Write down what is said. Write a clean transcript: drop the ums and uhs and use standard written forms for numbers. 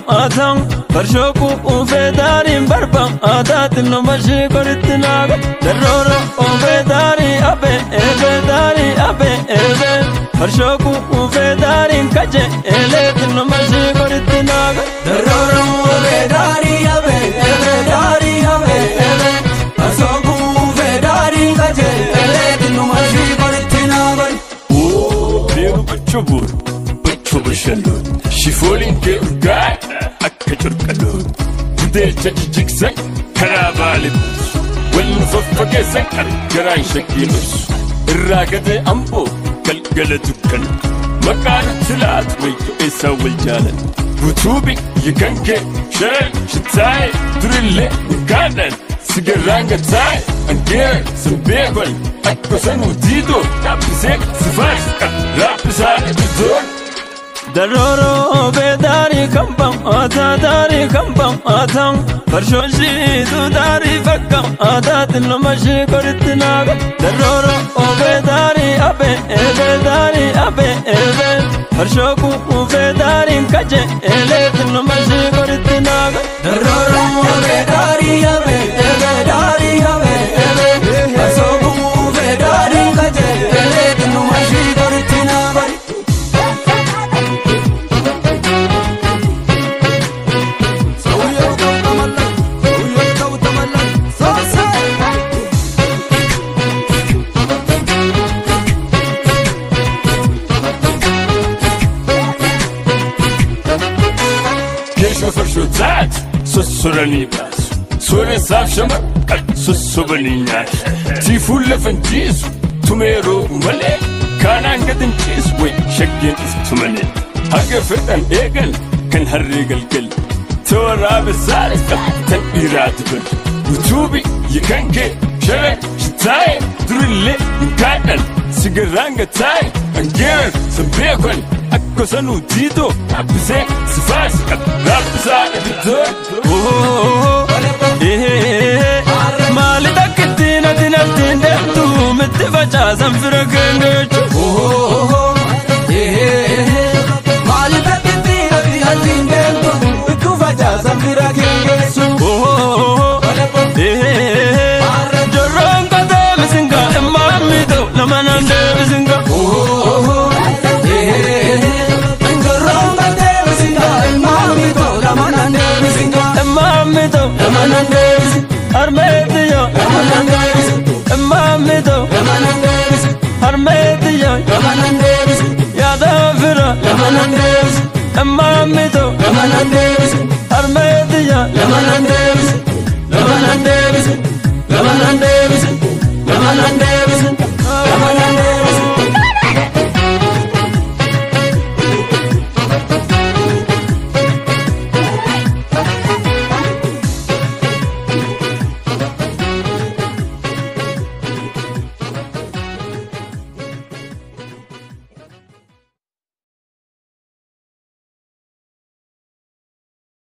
atan farshoku ufedari barba adatin no mashi koritinaga daroro ufedari abe ebedari abe ebe farshoku ufedari kaje eletin no mashi koritinaga daroro ufedari abe ebedari abe ebe farshoku ufedari kaje eletin no mashi koritinaga o beru bachubur bachubushalu shifolin ke urgaa akka curqalu gudeelcha jijjigsan karaa baale buusu wal faffageessan garaan shakkii dhorsu irraa gadee amboo galgala dukkan maqaa nutti laatu wayyo eessaa wal jaalan guutuu biyya kan kee sharan shittaa'e durillee urgaadhaan sigarraan gataa'e angeer sin beekon akka sanuu diidoo dhaabbisee si faarsa raabbisaa ijoon. Daroro bedari kambam ata dari kambam atan farshoshi tu dari fakkam adatin no mashi koritinaga daroro bedari abe ebedari abe ebe farshoku bedari kaje eletin no mashi koritinaga daroro bedari abe ebedari abe ebe farshoku bedari kaje eletin no mashi koritinaga. Farshootaat sossoranii baasu sooressaaf shamarran sossobanii nyaatu tiifuun lafan ciisu tumee roobu malee kaanaan gad hin ciisu way shaggeen iftu malee haga fedhan eegan kan harree galgal tawaraabesaas tan dhiiraa duban utuu biyya kan kee sharan shitaa'e durillee hin kaadhan sigarraan gataa'e angeeran san beekon akka sanuu diidoo dhaabbisee si faarsa raabbisaa ijoon. Maali takkittiin ati naftiin deemtu mitti facaasan fira keengeechu. Maali takkittiin ati naftiin deemtu mitti facaasan fira keengeessu. Jorroon qotee misinga immaan miidhoo nama nan deebisinga. Jorroon qotee misinga immaan miidhoo nama nan deebisinga. Immaan miidhoo nama nan deebisi. Harmeetiyo nama nan deebisi. Immaan miidhoo nama nan deebisi. Harmeetiyo nama nan deebisi. Yaada fira nama nan deebisi. Immaan miidhoo nama nan deebisi.